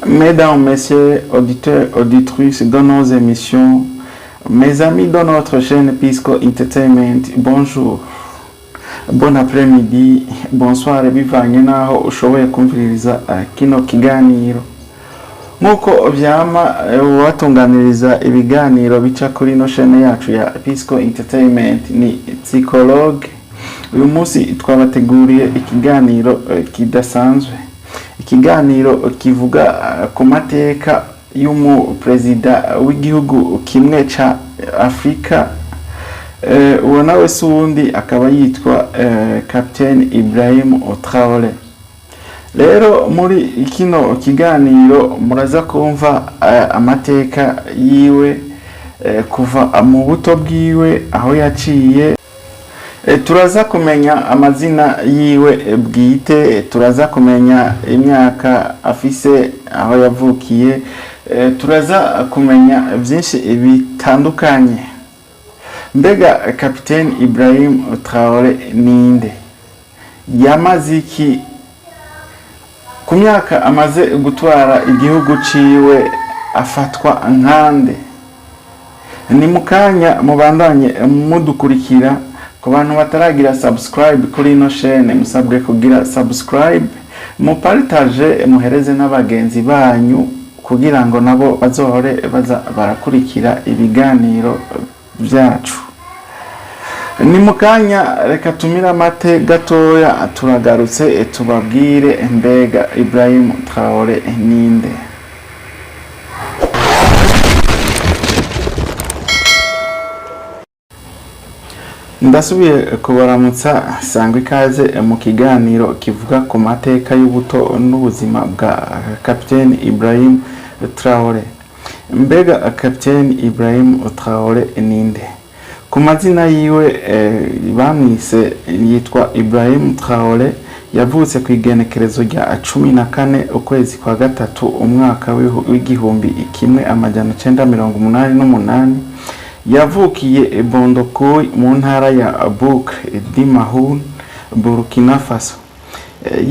Mesdames, Messieurs, auditeurs, auditrices de nos émissions, mes amis de notre chaîne Pisco Entertainment, bonjour. Bon après-midi, bonsoir, bivanye n'aho ushoboye kumviriza kino kiganiro. Nk'uko vyama, ubatunganiriza ibiganiro bica kuri ino chaîne yacu ya Pisco Entertainment ni psychologue. Uyu munsi twabateguriye ikiganiro kidasanzwe. Ikiganiro kivuga ku mateka y'umuperezida w'igihugu kimwe ca Afrika. Uwo nawe si uwundi, akaba yitwa Captain Ibrahim Traoré. Rero muri kino kiganiro muraza kumva amateka yiwe kuva mu buto bwiwe, aho yaciye. Turaza kumenya amazina yiwe bwite, turaza kumenya imyaka afise, aho yavukiye, turaza kumenya byinshi bitandukanye. Mbega Capitaine Ibrahim Traoré ninde? Yamaze iki? Ku myaka amaze gutwara igihugu ciwe, afatwa nkande? Ni mu kanya, mubandanye mudukurikira. Ku bantu bataragira subscribe kuri ino chaîne, musabwe kugira subscribe, mupartage, muhereze n'abagenzi banyu kugira ngo nabo bazohore baza barakurikira ibiganiro byacu. Ni mu kanya, reka tumire amate gatoya, turagarutse tubabwire mbega Ibrahim Traoré ninde. Ndasubiye kubaramutsa, sangwa ikaze mu kiganiro kivuga ku mateka y'ubuto n'ubuzima bwa Capitaine Ibrahim Traoré. Mbega Capitaine Ibrahim Traoré ninde? Ku mazina yiwe bamwise, yitwa Ibrahim Traoré. Yavutse ku igenekerezo rya 14 ukwezi kwa gatatu, umwaka w'1988. Yavukiye Bondokuy mu ntara ya Boucle du Mouhoun, Burkina Faso.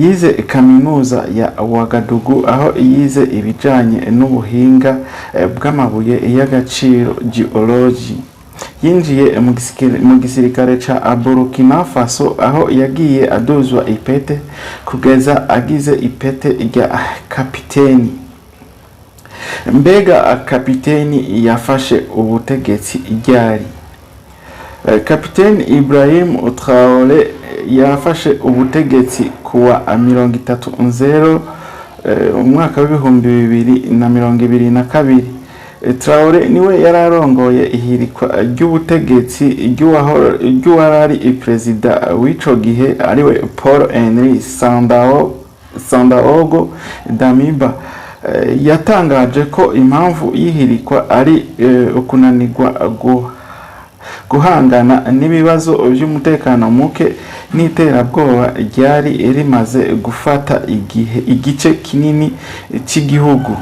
Yize kaminuza ya Ouagadougou, aho yize ibijanye n'ubuhinga bw'amabuye y'agaciro, geology. Yinjiye mu gisirikare ca Burkina Faso, aho yagiye aduzwa ipete kugeza agize ipete rya kapiteni. Mbega kapiteni yafashe ubutegetsi ryari? Kapiteni Ibrahim Traoré yafashe ubutegetsi kuwa 30 Nzero, umwaka w'2022. Traoré niwe yari arongoye ihirikwa ry'ubutegetsi ry'uwarari perezida w'ico gihe, ariwe Paul Henri Sandaogo Damiba. Yatangaje ko impamvu y'ihirikwa ari ukunanirwa guhangana n'ibibazo by'umutekano muke n'iterabwoba ryari rimaze gufata igihe igice kinini cy'igihugu.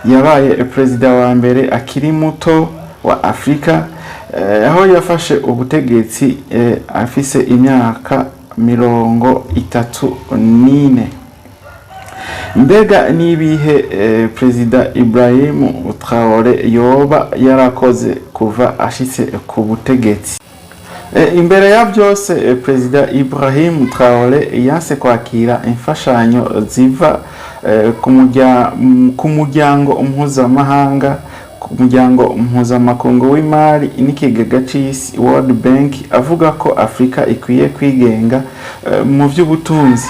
Yabaye perezida wa mbere akiri muto wa Afurika, aho yafashe ubutegetsi afise imyaka 34. Mbega n'ibihe perezida Ibrahim Traoré yoba yarakoze kuva ashitse ku butegetsi? Imbere ya byose, perezida Ibrahim Traoré yanse kwakira imfashanyo ziva ku muryango mpuzamahanga, ku muryango mpuzamakungu w'imari n'ikigega c'isi, World Bank, avuga ko Afurika ikwiye kwigenga mu by'ubutunzi.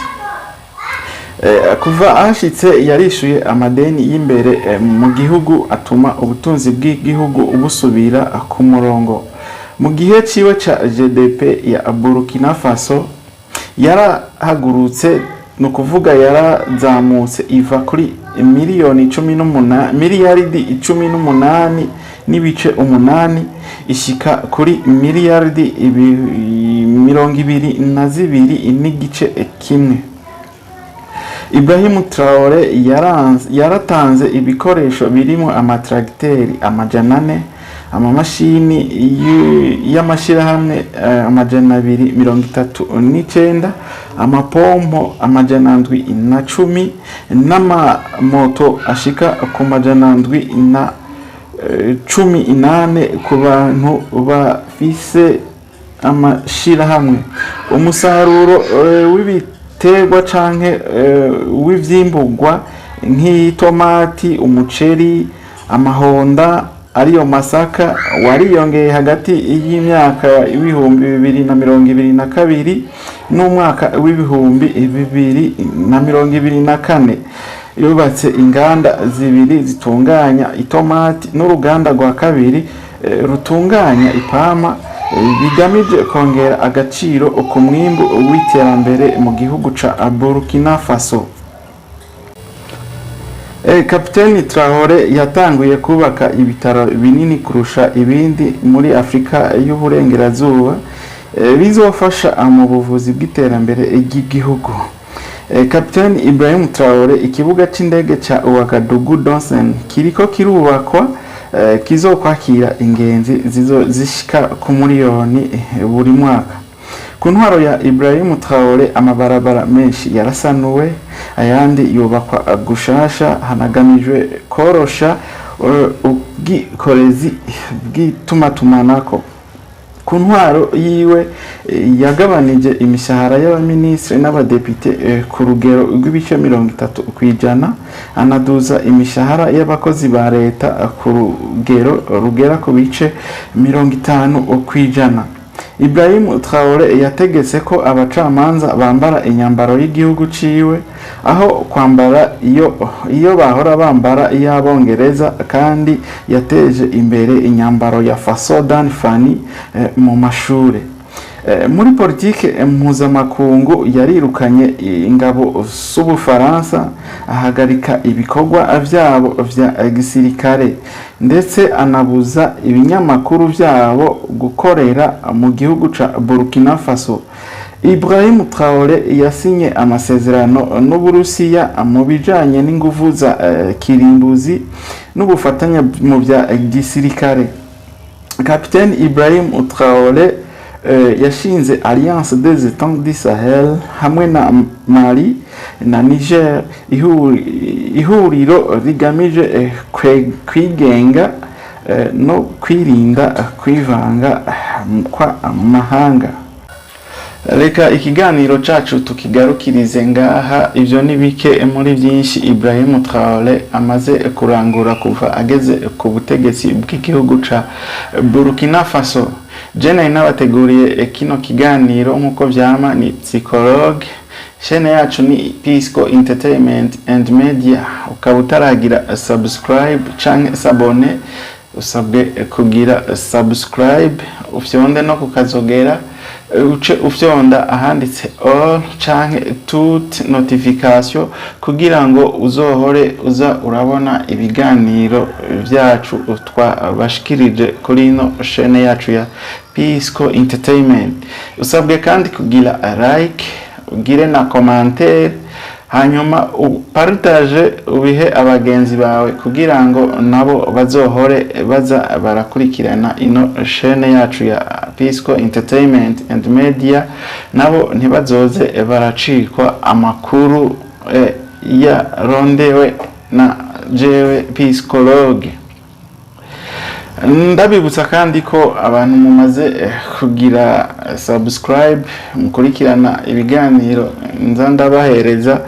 Kuva ahashitse, yarishuye amadeni y'imbere mu gihugu, atuma ubutunzi bw'igihugu busubira ku murongo. Mu gihe ciwe ca GDP ya Burkina Faso yarahagurutse, ni ukuvuga yarazamutse iva kuri miliyoni 18, miliyaridi 18.8, ishika kuri miliyaridi 22.1. Ibrahim Traoré yaratanze ibikoresho birimo amatragiteri 400. Amamashini y'amashirahamwe 239, amapompo 710 n'amamoto ashika ku 718 ku bantu bafise amashirahamwe. Umusaruro w'ibiterwa canke w'ivyimbugwa nk'itomati, umuceri, amahonda, ariyo masaka, wariyongeye hagati y'imyaka 2022 n'umwaka w'2024. Yubatse inganda zibiri zitunganya itomati n'uruganda rwa kabiri rutunganya ipampa, bigamije kongera agaciro ku mwimbu w'iterambere mu gihugu ca Burkina Faso. Kapiteni Traore yatanguye kubaka ibitaro binini kurusha ibindi muri Afrika y'Uburengerazuba, bizofasha mu buvuzi bw'iterambere ry'igihugu. Kapiteni Ibrahim Traore, ikibuga c'indege ca Ouagadougou Donsen kiriko kirubakwa, kizokwakira ingenzi zizo zishika ku miliyoni buri mwaka. Ku ntwaro ya Ibrahim Traore, amabarabara menshi yarasanuwe, ayandi yubakwa gushasha, hanagamijwe korosha ubwikorezi bw'itumatumanako. Ku ntwaro yiwe yagabanije imishahara y'abaminisitiri n'abadepite ku rugero rw'ibice 30%, anaduza imishahara y'abakozi ba leta ku rugero rugera ku bice 50%. Ibrahim Traore yategetse ko abacamanza bambara inyambaro y'igihugu ciwe aho kwambara iyo bahora bambara iy'Abongereza, kandi yateje imbere inyambaro ya Faso Dan Fani mu mashure. Muri politike mpuzamakungu, yarirukanye ingabo z'Ubufaransa, ahagarika ibikorwa vyabo vya gisirikare, ndetse anabuza ibinyamakuru vyabo gukorera mu gihugu ca Burkina Faso. Ibrahim Traore yasinye amasezerano n'Uburusiya mu bijanye n'inguvu za kirimbuzi n'ubufatanye mu vya gisirikare. Capitaine Ibrahim Traore yashinze Alliance des États du Sahel hamwe na Mali na Niger, ihuriro rigamije kwigenga no kwirinda kwivanga kw'amahanga. Reka ikiganiro cacu tukigarukirize ngaha. Ivyo ni bike muri vyinshi Ibrahim Traore amaze kurangura kuva ageze ku butegetsi bw'igihugu ca Burkina Faso. Je nari nabateguriye kino kiganiro nk'uko vyama ni psychologue. Chaîne yacu ni Pisco Entertainment and Media. Ukaba utaragira subscribe canke s'abonner, usabwe kugira subscribe, ufyonde no kukazogera, uce ufyonda ahanditse all canke toute notification, kugira ngo uzohore uza urabona ibiganiro vyacu twabashikirije kuri ino chaîne yacu ya Pisco Entertainment. Usabwe kandi kugira like, ugire na commentaire, hanyuma upartage, ubihe abagenzi bawe kugira ngo nabo bazohore baza barakurikirana ino chaîne yacu ya Pisco Entertainment and Media, nabo ntibazoze baracikwa amakuru yarondewe na jewe Piscologue. Ndabibutsa kandi ko abantu mumaze kugira subscribe, mukurikirana ibiganiro nza ndabahereza,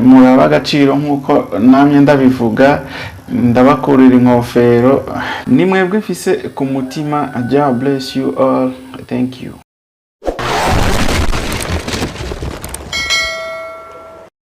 muraba agaciro nk'uko namye ndabivuga. Ndabakurira inkofero, ni mwebwe mfise ku mutima. God bless you all, thank you.